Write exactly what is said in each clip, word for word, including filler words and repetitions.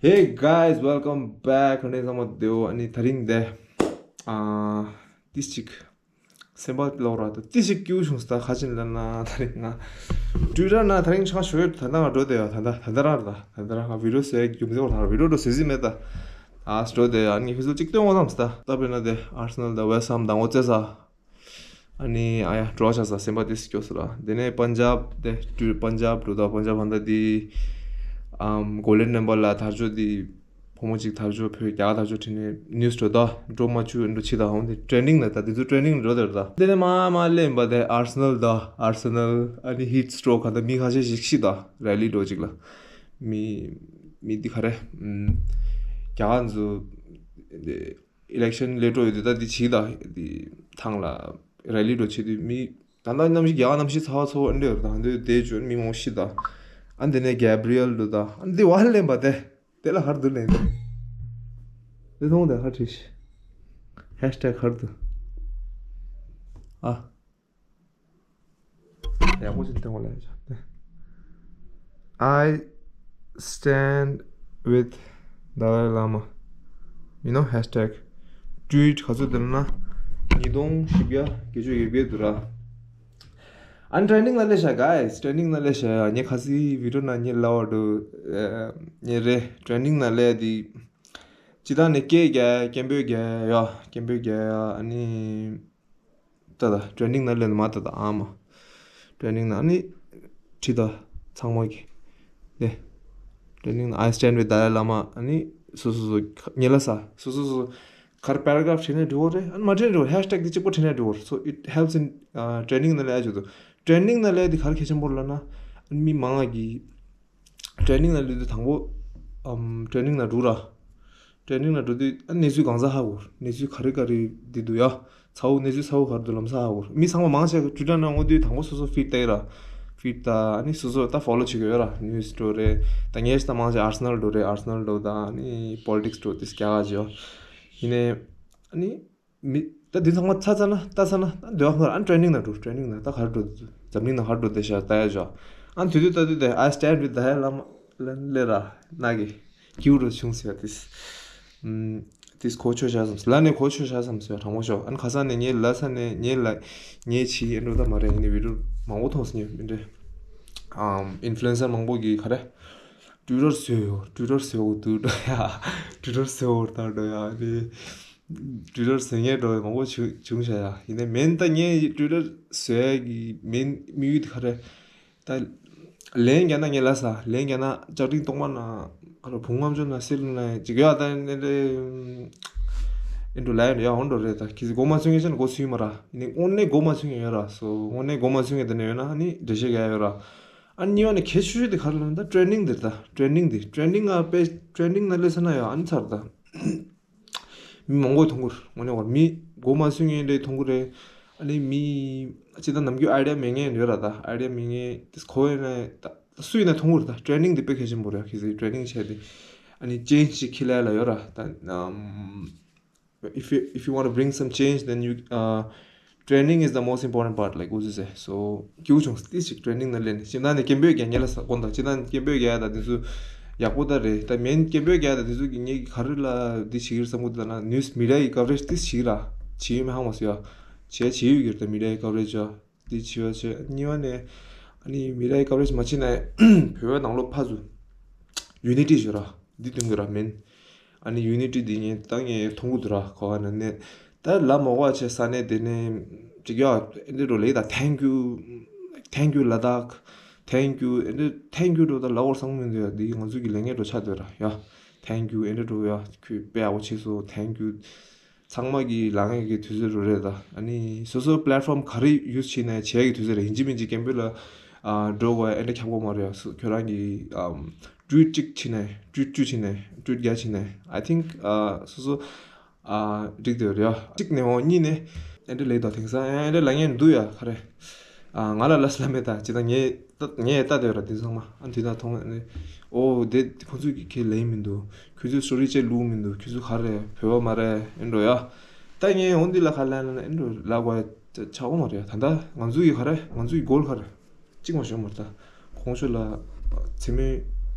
Hey guys, welcome back. ཨ་ནི་ཚང་མ་བདེ་པོ། ཨ་ནི་དེ་རིང་འདི་ཨ་ཏིས་ཅིག་སེམས་པ་ལོག་ར་ཏོ་ཏིས་ཅིག་སྐྱིད་པོ་བྱུང་སྟེ། ཁ་ཅིག་ལབ་ན་དེ་རིང་ང་ཊུ་ཝི་ཊར་ན་དེ་རིང་ཆ་ཤོད། ད་ལྟ་ང་འགྲོ་བསྡད་ཡོད། ད་ལྟ་ད་ལྟ་ར་ད་ད་ལྟ་ར་ང་བི་ཌི་ཡོ་བཟོ་ཡ་རྒྱུ་མཚན་འོ་ད་བི་ཌི་ཡོ་འགྲོ་བཟོ་ཟིན་མེད་ད། ཨ་འགྲོ་བསྡད་ཡོད། ཨ་ནི་ཧུ་སུ་ཅིག་སྟོན་འོང་བསམ་སྟེ། ད་དཔེར་ན་དེ་ཨར་སེ་ནལ་དང་ཝེསྟ་ཧམ་དང་འོ་རྩེ་ས། ཨ་ནི་ཨ་ཡ་འགྲོ་བ་ཆགས་ས་སེམས་པ་ཏིས་སྐྱོ་སོང་ར། དེ་ནས་པན་ཇབ་དེ་ཊུ་པན་ཇབ་འགྲོ་ད། པན་ཇབ་ཧན་ད་དེ་ཨམ་གོལ་ཌན་ཊེམ་པལ་ལ་དར་ལྕོག་དེ་བུ་མོ་གཅིག་དར་ལྕོག་ཕུལ། རྒྱ་གར་དར་ལྕོག་ཁྲིད་ནས་ནིའུ་སི་འགྲོ་ད། འགྲོ་མ་བཅུག་འགྲོ་ཕྱི་ད་འོང་དེ་ཊེན་ཌིང་ན་ད། དེ་ཚོ་ཊེན་ཌིང་འགྲོ་དེར་ད། དེ་ནས་མ་མ་ལེན་པ་དེ་ཨར་སེ་ནལ་ད། ཨར་སེ་ནལ་ཨ་ནི་ཧིཊ་སི་ཊོག་ག་ད་མི་ཁ་ཤས་ཤིག་ཤི་ད། རེ་ལི་འགྲོ་ཅིག་ལ་མི་མི་དེ་ག་རེ་ཨམ་རྒྱ་གར་ཚོ་དེ་ཨི་ལེག་ཤན་སླེབས་འགྲོ་ཡོད་དུས་ད་འདི་བྱེད་ད། འདི་ཐང་ལ་རེ་ལི་འགྲོ་བྱེད་དུས་མི་ད་ལྟ་གནམ་གཤིས་རྒྱ་གར་གནམ་གཤིས་ཚ་བ་ཚ་བ་འདྲ་ཡོད་རེད། ད་འདི་དེ་བྱོན་མི་མང་པོ་ཤི་ད། ཨ་འདི་ནས་གེབ་རི་ཨེལ་འགྲོ་ད། ཨ་འདི་བ་ལེན་པ་དེ་དེ་ལ་ཧར་དུ་ལེན་དེ། དེ་མཐོང་དེ་ཧར་བྲིས་ཤི། ཧེཤ་ཊེག་ཧར་དུ། ཨ། ཡག་པོ་ཞིག་སྟོན་པ་ལ་ཡ་ཆ། I stand with Dalai Lama. You know, ཧེཤ་ཊེག་ཊུ་ཝིཊ་ག་ཚོད་འདུག་ན། ཉིས་སྟོང་བཞི་བརྒྱ་བརྒྱད་ཅུ་ཡོད་པའི་འདུག་ར། ཨ་ནི་ཊེན་ཌིང་ན་སླེབས་ཤག་གཱས། ཊེན་ཌིང་ན་སླེབས་ཤག་ཡ། ངས་ཁ་སང་བི་ཌི་ཡོ་ནང་ངས་ལབ་པ་འདྲ། ངས་རེད། ཊེན་ཌིང་ན་སླེབས་དེ། སྤྱིར་བཏང་ནས་སྐད་རྒྱག་སྐད་འབོད་རྒྱག་ཡ། སྐད་འབོད་རྒྱག་ཡ། ཨ་ནི། ད་ད་ཊེན་ཌིང་ན་སླེབས་མ་ད་ད་ཨ་མ། ཊེན་ཌིང་ན་ཨ་ནི་བྲིས་ད་ཚང་མ་གི་ནས། ཊེན་ཌིང་ན་I stand with Dalai Lama. ཨ་ནི་སོ་སོ་སོ་ཉེ་ལ་ས་སོ་སོ་སོ་གར་པེ་ར་གྷ་རབ་བྲིས་ནས་འགྲོ་གི་རེད། ཨ་ནི་མ་བྲིས་ནས་འགྲོ། ཧེཤ་ཊེག་དེ་གཅིག་པོ་བྲིས་ནས་འགྲོ་གི་རེད། So it helps in ཊེན་ཌིང་ན་སླེབས་ཡ་ཆེད་དུ། ཊེན་ཌིང་ན་སླེབས་དེ་ག་རེ་གལ་ཆེན་པོ་ལབ་ན། ཨ་ནི་མི་མང་ང་གི་ཊེན་ཌིང་ན་སླེབས་དུས་དང་པོ་ཨམ་ཊེན་ཌིང་ན་འགྲོ་ར། ཊེན་ཌིང་ན་འགྲོ་དུས་ཨ་གནས་ཚུལ་གང་ས་ཧ་གོ། གནས་ཚུལ་ག་རེ་ག་རེ་འདི་འདུག་ཡ། ཚ་བོ་གནས་ཚུལ་ཚ་བོ་ག་རེ་འདུག་ལམ་སང་ཧ་གོ། མི་ཚང་མ་མང་ཆེ་ཊུ་ཝི་ཊར་ནང་ངོ་དུས་དང་པོ་སོ་སོ་ཕིཌ་བལྟས་ར། ཕིཌ་ད་ཨ་ནི་སོ་སོ་ད་ཕོ་ལོ་བྱེད་ཀྱི་ཡོད་ར། ནིའུ་སི་འགྲོ་རེད། ད་ངས་ད་མང་ཆེ་ཨར་སེ་ནལ་འགྲོ་རེད། ཨར་སེ་ནལ་འགྲོ་ད་ཨ་ནི་པོ་ལི་ཊིག་སི་འགྲོ་དེ་རྒྱ་གར་བྱེད་ཡོད། ཡིན་ནའི་ཨ་ནི། མི་ད་འདི་ཚང་མ་ཚ་ཚ་ན་ལྟ་ཚ་ན་ད་འདོད་པ་ཁོ་ར། ཨ་ཊེན་ཌིང་ན་འགྲོ། ཊེན་ཌིང་ན་ད་ག་རེ་འགྲོ། འཛམ་གླིང་ན་ག་རེ་འགྲོ་བསྡད་ཤག་ལྟ་ཡ་ཞོག་ཨ་དུས་དུས་ལྟ་དུས་དེ་I stand with Dalai Lama ལན་ལེ་ར་ན་གི་སྐྱིད་པོ་འགྲོ་བྱུང་ཟེར་བ་དེས། ཨམ་དེས་གོ་ཆོད་ཤག་བསམ་ལ་ནས་གོ་ཆོད་ཤག་བསམ་ཟེར་བ་དྲང་པོ་ཤོག་ཨ་ཁ་སང་ནས་ངས་ལ་ས་ནས་ངས་ལ་ངས་ཆི་ཨེ་འགྲོ་ད་མ་རེད། ཡིན་ནའི་བི་ཌི་ཡོ་མང་པོ་མཐོང་སོང་ངས་མི་འདྲ། ཨམ་ཨིན་ཕུ་ལུ་ཨེན་སར་མང་པོ་གི་ག་རེ། ཊུ་ཝི་ཊར་བཟོས་ཡོད། ཊུ་ཝི་ཊར་བཟོས་འོ་འདུག་འགྲོ་ཡ། ཊུ་ཝི་ཊར་བཟོས་འོ་ད་འགྲོ་ཡ། དེ་ཊུ་ཝི་ཊར་བཟོས་མཁན་འགྲོ་ཡ་མང་པོ་བྱུང་བྱུང་ཤག་ཡ། ཡིན་ནའི་མེན་ད་ངས་ཊུ་ཝི་ཊར་བཟོ་ཡ་གི་མེན་དམིགས་ཡུལ་དེ་ག་རེ། ད་ལན་རྒྱག་ན་ངས་ལབ་ས་ལན་རྒྱག་ན་ལྕགས་ཀྲིན་གཏོང་མ་ན་ག་རེ་བུང་ངམ་ཅོ་ན་སིལ་ན་ཅིག་ཡ་ད་ནི་རེད། ཨེ་འགྲོ་ལ་ཡ་འགྲོ་ཡ་འོང་འགྲོ་རེད། ད་ཁི་སི་མགོ་མ་ཚོས་མཁན་ཅན་མགོ་ཚོས་མ་ར། ཡིན་ནའི་དངོས་གནས་མགོ་མ་ཚོས་མཁན་ཡོད་ར། སོ་དངོས་གནས་མགོ་མ་ཚོས་མཁན་དེ་ནས་ཡོད་ན་ནི་འགྲེལ་བཤད་རྒྱག་ཡ་ཡོད་ར། ཨ་གཉིས་པ་ནི་གལ་ཆེ་ཤོས་དེ་ག་རེ་ལབ་ན་ད་ཊེན་ཌིང་དེ་རེད། ད་ཊེན་ཌིང་དེ་ཊེན་ཌིང་ང་དཔེ་ཊེན་ཌིང་ན་སླེབས་ས་ན་ཡ་ཨ་ནི་ཚར་ད། མི་མང་པོ་མཐོང་གི་རེད། དངོས་གནས་བར་མི་མགོ་མ་ཚོས་མཁན་འདྲ་མཐོང་གི་རེད། ཨ་ནི་མི་ཅི་ད་ནམ་རྒྱུན་ཨའི་ཌི་ཡ་མེད་མཁན་ཡོད་ར། ད་ཨའི་ཌི་ཡ་མེད་མཁན་དེ་གོ་ཡོད་ན་ད་སུ་ཡིན་ན་མཐོང་གི་རེད། ད་ཊེན་ཌིང་དེ་དཔེ་གལ་ཆེན་པོ་རེད། ཁྱེད་ཚོས་ཊེན་ཌིང་བྱས་ཏེ་ཨ་ནི་ཅེན་ཇི་ཅིག་ཁྱེར་ལ་ཡ་ལ་ཡོད་ར། ད་ཨམ། If you if you want to bring some change, then you uh, training is the most important part, like what you say. So སྐྱིད་པོ་བྱུང་། ཏིས་ཅིག་ཊེན་ཌིང་ན་སླེབས་ནས་སྤྱིར་བཏང་ནས་སྐད་འབོད་རྒྱག་ཉེ་ལ་ས་དགོངས་དག་སྤྱིར་བཏང་ནས་སྐད་འབོད་རྒྱག་ཡ་ད་དེ་ཚོ་ཡག་པོ་ད་རེད། ད་མེན་སྐད་འབོད་རྒྱག་ཡ་ད་དེ་ཚོ་གི་ངས་ག་རེ་ལ་འདི་བྱེད་ཀྱི་རེད་བསམ་གི་འདུག་ད་ན་ནིའུ་སི་མི་ཌི་ཡ་ཡི་ཀ་བ་རེཇ་ཏིས་བྱེད་ཀྱི་ར་བྱེད་ཡོད་མེད་ཧ་མ་སོ་ཡ། བྱས་བྱེད་ཡོད་ཀྱི་རེད། ད་མི་ཌི་ཡ་ཡི་ཀ་བ་རེཇ་ཡ་འདི་བྱེད་ཡ་བྱས། གཉིས་པ་ནས་ཨ་ནི་མི་ཌི་ཡ་ཡི་ཀ་བ་རེཇ་མ་བྱེད་ན་བོད་པ་ནང་ལོགས་ཕར་ཚུར་ཡུ་ནི་ཊི་ཞུ་ར་འདི་སྟོན་གྱི་ར་མེན། ཨ་ནི་ཡུ་ནི་ཊི་འདི་ངས་ད་ངས་མཐོང་གི་འདུག་ར། གོ་བ་ན་ནས་ད་ལ་མོ་ག་བྱས་ས་ནས་དེ་ནས་ཅིག་ཡ་འདི་འགྲོ་ལེ་ད། Thank you, thank you Ladakh, thank you འདི་thank you འགྲོ་ད་ལ་འོར་སང་མི་འདུག་ཡ། འདི་ང་ཚོ་གི་ལས་ངན་འགྲོ་ཆགས་འདུག་ར་ཡ། Thank you འདི་འགྲོ་ཡ། ཁྱོད་དཔེ་ཡག་པོ་བྱས་སོང་། Thank you ཚང་མ་གི་ལ་ངན་གི་དུས་ཚོད་འགྲོ་རེད་ད། ཨ་ནི་སོ་སོ་པི་ལེཊ་ཕོམ་ག་རེ་ཡུ་སི་བྱས་ནས་བྱས་གི་དུས་ཚོད་རེད། ཡིན་གཅིག་མིན་གཅིག་སྐད་འབོད་ལ་འགྲོ་དགོས་ཡ་འདི་འདྲ་ཁྱབ་གོ་མ་རེད་ཡ། སོ་ཁྱོད་རང་གི་ཨམ། ཊུ་ཝིཊ་གཅིག་བྱས་ནས་ཊུ་ཝིཊ་བཅུ་བྱས་ནས་ཊུ་ཝིཊ་བརྒྱ་བྱས་ནས་I think ཨ་སོ་སོ་ཨ་འགྲིག་བསྡད་ཡོད་རེད་ཡ། གཅིག་ནས་འོང་། གཉིས་ནས་ཨེ་འདྲ་ལེགས་དོ། དེང་སང་ཨེ་འདྲ་ལ་ངས་འདུག་ཡ་ག་རེ། ཨ་ང་ལ་ལ་སླ་མེད་ད། ཅི་ད་ངས་ད་ངས་ལྟ་བསྡད་ཡོད་ར་དེང་སང་མ། ཨ་འདི་ད་མཐོང་ཨ་ནི་ཨོ་དེ་ཁོ་ཚོས་ཀྱི་ཁས་ལེན་མི་འདུག་ཁོ་ཚོས་སོ་རི་ཅེ་ལུག་མི་འདུག་ཁོ་ཚོ་ག་རེ་བོད་པ་མ་རེད་ཨེ་འགྲོ་ཡ། ད་ངས་འོང་འདི་ལ་ག་ལ་ལ་ཨེ་འགྲོ་ལ་གོ་ཡ་ཆགས་གོ་མ་རེད་ཡ། ད་ད་ང་ཚོ་ཡི་ག་རེ་ང་ཚོ་ཡི་གོལ་ག་རེ། གཅིག་མ་ཤོད་མ་རེད་ད། ཁོང་ཚོ་ལ་མཚན་སྨད་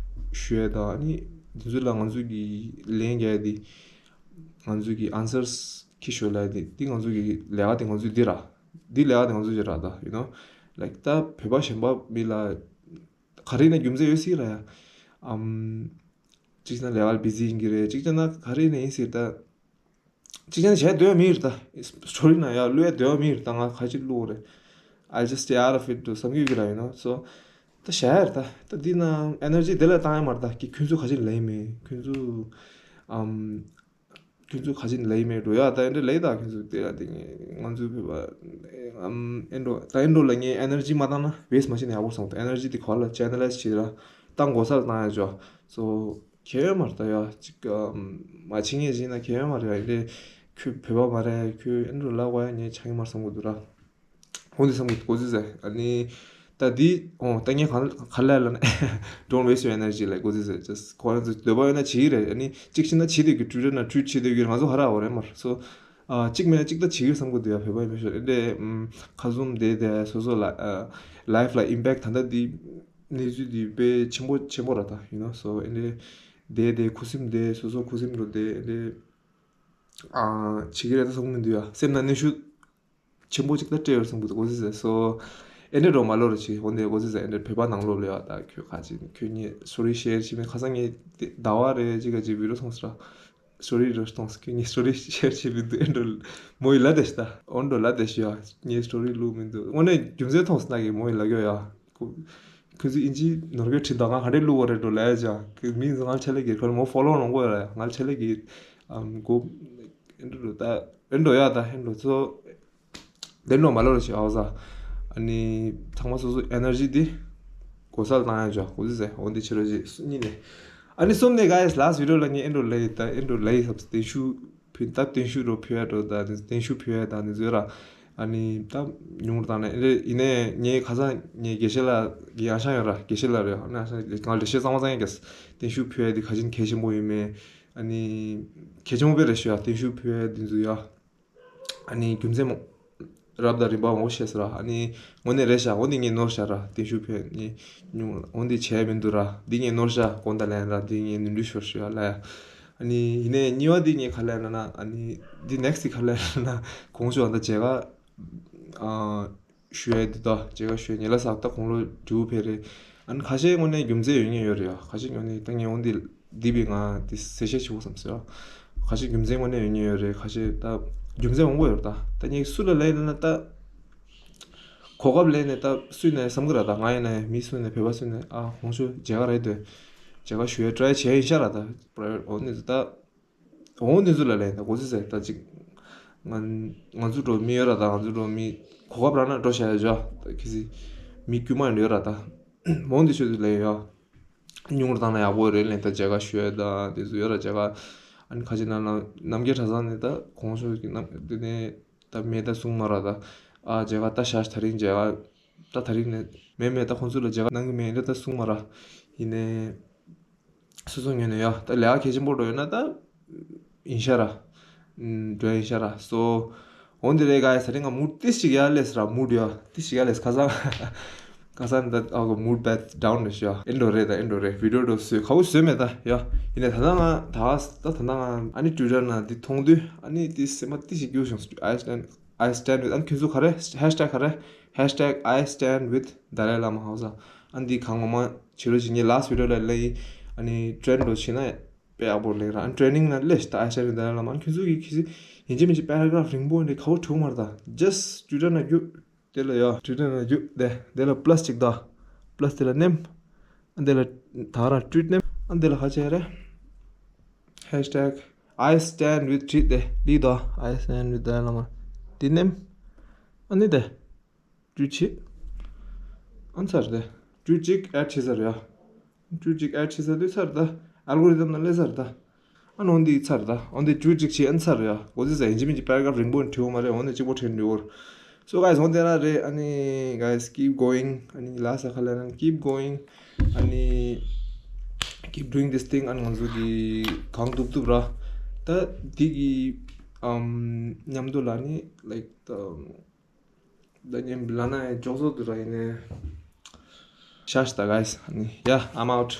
ཞུ་ཡས་དང་ཨ་ནི་ འདི་ཚོ་ལ་ང་ཚོ་གི་ལན་རྒྱག་ཡ་འདི། ང་ཚོ་གི་answers ཁྱི་ཤོད་ལ་འདི། འདི་ང་ཚོ་གི་ལས་ཀ་དེ་ང་ཚོ་འདི་ར། འདི་ལས་ཀ་དེ་ང་ཚོ་ཅིག་ར་ད། you know, like ད་བོད་པ་གཞན་པ་མི་ལ་ག་རེ་ཡིན་ན་རྒྱུ་མཚན་ཡོད་སྲིད་ར་ཡ། ཨམ། གཅིག་བྱས་ན་ལས་ཀ་ལ་བི་ཛི་ཡིན་གྱི་རེད། གཅིག་བྱས་ན་ག་རེ་ཡིན་ན་ཡིན་སྲིད་ད། གཅིག་བྱས་ན་བྱས་སྡོད་ཡ་མི་རེད་ད། སི་ཊོ་རི་ནང་ཡ་བླུག་ཡ་སྡོད་ཡ་མི་རེད་ད། ང་ག་ཅིག་བླུག་རེད། I'll just stay out of it དུ་བསམ་གྱི་ཡོད་ཀྱི་ར། you know, so ད་བྱས་ཡ་རེད་ད། ད་འདི་ན་ཨེ་ནར་ཇི་དེ་ལ་བཏང་ཡ་མ་རེད་ད། ཀྱི་ཁྱོད་ཚོ་ག་ཅིག་ལབ་ཡ་མེད། ཁྱོད་ཚོ་ཨམ། ཁྱོད་ཚོ་ག་ཅིག་ལབ་ཡ་མེད་འགྲོ་ཡ། ད་ཨེ་འདྲ་ལབ་ད། ཁྱོད་ཚོ་དེ་ལ་དེ་ང་ཚོ་བོད་པ་ཨམ། ཨེ་འགྲོ་ད། ཨེ་འགྲོ་ལ་ངས་ཨེ་ནར་ཇི་མ་བཏང་ན་ཝེ་སི་མ་བྱས་ན་ཡག་པོ་སོང་། ད་ཨེ་ནར་ཇི་དེ་ག་ལ་ཅེ་ནལ་ལའི་ཛི་བྱེད་ར། ད་གོ་ས་ལ་བཏང་ཡ་ཅོ། so ཁྱད་ཡོད་མ་རེད་ད་ཡ། ཅིག་ཨམ། མ་བྱེད་མཁན་ཅིག་ཡིན་ན་ཁྱད་ཡོད་མ་རེད་ཡ། ཨེ་འདྲ་ཁྱོད་བོད་པ་མ་རེད། ཁྱོད་ཨེ་འགྲོ་ལབ་དགོས་ཡ་ངས་ཆགས་ཀྱི་མ་རེད་བསམ་གྱི་འདུག་ར། འོ་འདི་བསམ་གྱི་འདུག་གོ་ཚོད་ཟེར། ཨ་ནི་ད་འདི་འོ་ད་ངས་གང་ག་ལ་ལབ་ན། Don't waste your energy ལབ་གོ་ཚོད་ཟེར། just ཁོ་རང་ཚོ་འདོད་པ་ཡོད་ན་བྱེད་ཀྱི་རེད། ཨ་ནི་གཅིག་བྱས་ན་བྱེད་བསྡད་ཀྱི། ཊུ་ཊར་ན་ཊུ་ཊི་བྱེད་བསྡད་ཀྱི་རེད། ང་ཚོ་ཧ་ར་འོ་རེད་མ་རེད། so ཨ། གཅིག་མིན་ན་གཅིག་ད་བྱེད་ཀྱི་བསམ་གྱི་འདུག་ཡ། བོད་པ་ཡིན་པའི་ཤོག་ཨེ་འདྲ་ཨམ། ཁ་ཟུམ་བསྡད་དེ་སོ་སོ་ལ་ཨ། ལའིཕ་ལ་ཨིམ་པེག་ད་ལྟ་འདི་གནས་ཚུལ་འདི་དཔེ་ཆེན་པོ་ཆེན་པོ་ར་ད། you know, so ཨེ་འདྲ་བསྡད་དེ་ཁུ་སིམ་བསྡད། སོ་སོ་ཁུ་སིམ་འགྲོ་བསྡད། ཨེ་འདྲ་ཨ། བྱེད་ཀྱི་རེད་ད་བསམ་གྱི་མི་འདུག་ཡ། སེམས་ནང་གནོན་ཤུགས་ཆེན་པོ་ཅིག་ད་སྤྲད་ཡོད་བསམ་གྱི་འདུག་གོ་ཚོད་ཟེར། so ཨེ་འདྲ་འགྲོ་མ་ལོ་ར་ཆེ། འོ་འདི་གོ་ཚོད་ཟེར། ཨེ་འདྲ་བོད་པ་ནང་ལོགས་ལ་ཡ་ད་ཁྱོད་ག་ཅིག་ཁྱོད་ངའི་སི་ཊོ་རི་ཤེར་བྱེད་མེད། ཁ་སང་ངས་དེ་ཟླ་བ་རེ་གཅིག་ག་ཅིག་བི་ཌི་ཡོ་མཐོང་སོང་ར། སི་ཊོ་རི་རེ་མཐོང་སོང་། ཁྱོད་ངའི་སི་ཊོ་རི་ཤེར་བྱེད་མི་འདུག་ཨེ་འདྲ་མོ་ཡི་ལབ་བསྡད་ཤག་ད། འོ་འདྲ་ལབ་བསྡད་ཤག་ཡ། ངའི་སི་ཊོ་རི་བླུག་མི་འདུག་དངོས་གནས་རྒྱུ་མཚན་མཐོང་སོང་ན་གི་མོ་ཡི་ལབ་ཀྱི་ཡོད་ཡ། ཁོ་ཁོ་ཚོས་དབྱིན་ཇི་ནོར་སྐད་བྲིས་འདུག་ང་ག་འདྲས་བླུག་དགོས་རེད་འགྲོ་ལབ་ཡ་ཅང་། ཁོ་མི་ང་ལ་ཆད་ལས་ཀྱི། ཁོ་མོ་ཕོ་ལོ་གནང་གི་ཡོད་རེད། ང་ལ་ཆད་ལས་ཀྱི། ཨམ། གོ་ཨེ་འདྲ་འགྲོ་ད། ཨེ་འདྲ་ཡ་ད་ཨེ་འདྲ་ཚོ། དེ་འགྲོ་མ་ལོ་རེ་ཆེ་ཨའོ་ཟ། ཨ་ནི་ཚང་མ་སོ་སོ་ཨེ་ནར་ཇི་འདི་གོ་ས་ལ་བཏང་ཡ་ཅོ། གོ་ཚོད་ཟེར། འོ་འདི་ཕྱི་རོལ་གྱི་གཉིས་ནས། ཨ་ནི་གསུམ་ནས་ག་ཡེ་ལཱ་སི་ཊི་བི་ཌི་ཡོ་ལ་ངས་ཨེ་འདྲ་ལབ་ཡི་ད། ཨེ་འདྲ་ལབ་ཡི་ཟབ་བརྟན་བཞུགས་ཕུལ་ད། བརྟན་བཞུགས་འགྲོ་ཕུལ་ཡ་འགྲོ་ད། བརྟན་བཞུགས་ཕུལ་ཡ་ད་འདི་ཚོ་ཡོད་ར། ཨ་ནི་ད་ཉུང་རུ་བཏང་ན་ཨེ་འདྲ་ཡིན་ནའི་ངས་ཁ་སང་ངས་དགེ་བཤེས་ལགས་ཀྱི་ཨ་ཞང་ཡོད་ར། དགེ་བཤེས་ལགས་རེད། ཨ་ནི་ཨ་ཞང་ང་ལ་འགྲེལ་བཤད་གཙང་མ་གཙང་ཡ་རྒྱབ། བརྟན་བཞུགས་ཕུལ་ཡ་འདི་ག་ཅིག་གལ་ཆེན་པོ་ཡིན་མིན། ཨ་ནི་གལ་ཆེན་པོ་དཔེ་རེད་ཤག་ཡ། བརྟན་བཞུགས་ཕུལ་ཡ་འདི་ཚོ་ཡ། ཨ་ནི་རྒྱུ་མཚན་མོ་རབ་དང་རིམ་པ་མང་པོ་བཤད་སོང་ར། ཨ་ནི་དངོས་གནས་རེད་ཤག་འོ་འདི་ངས་ནོར་ཤག་ར། བརྟན་བཞུགས་ཕུལ་ནི་ཉུང་འོ་འདི་བྱས་མི་འདུག་ར། འདི་ངས་ནོར་ཤག་དགོངས་དག་ལན་ར། འདི་ངས་ནོར་འཁྲུལ་ཤོར་ཤག་ལ། ཨ་ནི་ཡིན་ནའི་གཉིས་པ་འདི་ངས་ག་ལབ་ན་ན། ཨ་ནི་འདི་ནེག་སི་འདི་ག་ལབ་ན་ན། གོང་ཞུས་པ་ད་མཇལ་ཁ་ཨ། ཞུ་ཡ་འདི་ད་མཇལ་ཁ་ཞུ་ཡ་ཉེ་ལ་ས་ད་དགུང་ལོ་དྲུག་ཕེབས་རེད། ཨ་ནི་ཁ་ཤས་དངོས་གནས་རྒྱུ་མཚན་ཡོད་ངེས་ཡོད་རེད་ཡ། ཁ་ཤས་དངོས་གནས་ད་ངས་འོ་འདི་འདི་བས་ང་འདི་གསལ་བཤད་བྱེད་དགོས་བསམ་སོང་ཡ། ཁ་ཤས་རྒྱུ་མཚན་དངོས་གནས་ཡོད་ངེས་ཡོད་རེད། ཁ་ཤས་ད་རྒྱུ་མཚན་མང་པོ་ཡོད་རེད། ད་ད་ངས་སུ་ལ་ལབ་ཡིན་ན་ད་གོ་སྐབས་ལེན་ནས་ད་སུ་ཡིན་ན་བསམ་གི་ར། ད་ང་ཡིན་ན་མི་སུ་ཡིན་ན་བོད་པ་སུ་ཡིན་ན་ཨ་ཧོང་ཆུ་མཇལ་ཁ་རེད་དོ། མཇལ་ཁ་ཞུ་ཡ་ཊ་རའི་བྱས་ཡིན་ཤག་ར། ད་པ་རའི་ཝེ་ཊི་འོ་འདི་ཚོ་ད། འོ་འདི་ཚོ་ལ་ལན་ད་གོ་ཚོད་ཟེར། ད་ཅིག་ང་ང་ཚོ་འགྲོ་མི་ཡོད་ར། ད་ང་ཚོ་འགྲོ་མི་གོ་སྐབས་རག་ན་འགྲོ་བྱ་ཡ་ཇོ། ད་ཁི་སི་མི་དཀྱུས་མ་ཡོད་ར། ད་འོ་འདི་ཚོ་ལ་ཡ་ཉུང་རུ་བཏང་ན་ཡག་པོ་རེད་ལན། ད་མཇལ་ཁ་ཞུ་ཡ་ད་འདི་ཚོ་ཡོད་ར། མཇལ་ཁ་ཨ་ནི་ཁ་ཅིག་ན་ན་རྣམ་རྒྱལ་གྲྭ་ཚང་ནས་ད་གོང་ཞུ་གི་རྣམ་འདི་ནས་ད་མེད་ད་གསུངས་མ་ར། ད་ཨ་མཇལ་ཁ་ད་ཤ་ད་རིང་མཇལ་ཁ་ད་ད་རིང་ནས་མེད་མེད། ད་ཁོང་ཚོ་ལ་མཇལ་ཁ་གནང་གི་མེད་ད་ད་གསུངས་མ་ར། ཡིན་ནའི། སོ་སོ་ངོས་ནས་ཡ་ད་ལས་ཀ་གལ་ཆེན་པོ་འགྲོ་ཡོད་ན་ད་ཡིན་ཤག་ར། འགྲོ་ཡིན་ཤག་ར། སོ་འོ་འདི་རེད་ག་ཡ། ས་རིང་ང་མུ་ཏིས་ཅིག་ཡ་ལེས་ར། མུ་ཡ་ཏིས་ཅིག་ཡ་ལེས། ཁ་སང་ཁ་སང་ད་ཨ་གོ་མུ་བེད་ཌའུན་རེད་ཤག་ཨེ་འགྲོ་རེད། ད་ཨེ་འགྲོ་རེད། བི་ཌི་ཡོ་འགྲོ་བཟོས་ཁ་བོ་བཟོས་མེད་ད་ཡ། ཡིན་ནའི་ད་ལྟ་ང་ད་ད་ད་ལྟ་ང་ཨ་ནི་ཊུ་ཊར་ན་འདི་མཐོང་དུས་ཨ་ནི་འདི་སེམས་པ་ཏིས་ཅིག་སྐྱིད་བྱུང་སོང་། I stand I stand with ཨ་ནི་ཁྱོད་ཚོ་ག་རེ་ཧེཤ་ཊེག་ག་རེ། ཧེཤ་ཊེག་I stand with Dalai Lama ཧའོ་ཟ། ཨ་འདི་གང་མང་མང་བྱེད་རོགས་བྱེད། ངས་ལཱ་སི་ཊི་བི་ཌི་ཡོ་ལ་ལབ་ཡིན། ཨ་ནི་ཊེན་རོགས་བྱེད་ན་དཔེ་ཡག་པོ་ལེགས་ར། ཨ་ནི་ཊེ་ནིང་ན་སླེབས་ཤག་ད། I stand with Dalai Lama ཨ་ནི་ཁྱོད་ཚོ་གིས་ཁྱི་སི་ཡིན་གཅིག་མིན་གཅིག་པེ་ར་གྷ་རབ་རིང་པོ་འདི་ག་བོ་བྲིས་མ་རེད་ད། just ཊུ་ཊར་ན་རྒྱུགས་དེ་ལ་ཡ། ཊུ་ཊར་ན་རྒྱུགས་དེ་དེ་ལ་པ་ལ་སི་ཅིག་ད། པ་ལ་སི་དེ་ལ་ནེམ། ཨ་འདི་ལ་ད་རང་ཊུ་ཊི་ནེམ། ཨ་འདི་ལ་ཁ་ཆེ་རེད། ཧེཤ་ཊེག་I stand with ཊི་ཊི་དེ་ལི་ད། I stand with Dalai Lama དེ་ནེམ། ཨ་ནི་དེ། ཊུ་ཊི་ཅིག་ཨ་ཚར་དེ། ཊུ་ཊི་ཅིག་ཨེཌ་བྱེད་ཚར་ཡ། ཊུ་ཊི་ཅིག་ཨེཌ་བྱེད་ཚར་དུས་ཚར་ད། ཨལ་གོ་རི་དམ་ན་སླེབས་ཚར་ད། ཨ་ནི་འོ་འདི་ཚར་ད། འོ་འདི་ཊུ་ཊི་ཅིག་བྱེད་ཨ་ནི་ཚར་ཡ། གོ་ཚོད་ཟ་ཡིན་གཅིག་མིན་གཅིག་པེ་ར་གྷ་རབ་རིང་པོ་བྲིས་ཡོད་མ་རེད། འོ་འདི་གཅིག་པོ་བྲིས་འགྲོ་གོ། So guys འོ་དེ་རང་རེད། ཨ་ནི་guys keep going ཨ་ནི་ལ་ས་ཁ་ལ་རང་keep going ཨ་ནི་keep doing this thing ཨ་ནི་ང་ཚོ་གི་གང་ཐུབ་ཐུབ་ར། ད་འདི་གི་ཨམ་མཉམ་དུ་ལ་ནི་like the ད་ཉིན་ལ་ན་ཡང་ཅོག་ཙོ་དུ་ར་ཡིན་ནས། ཤ་ཤ་ད་guys ཨ་ནི་yeah I'm out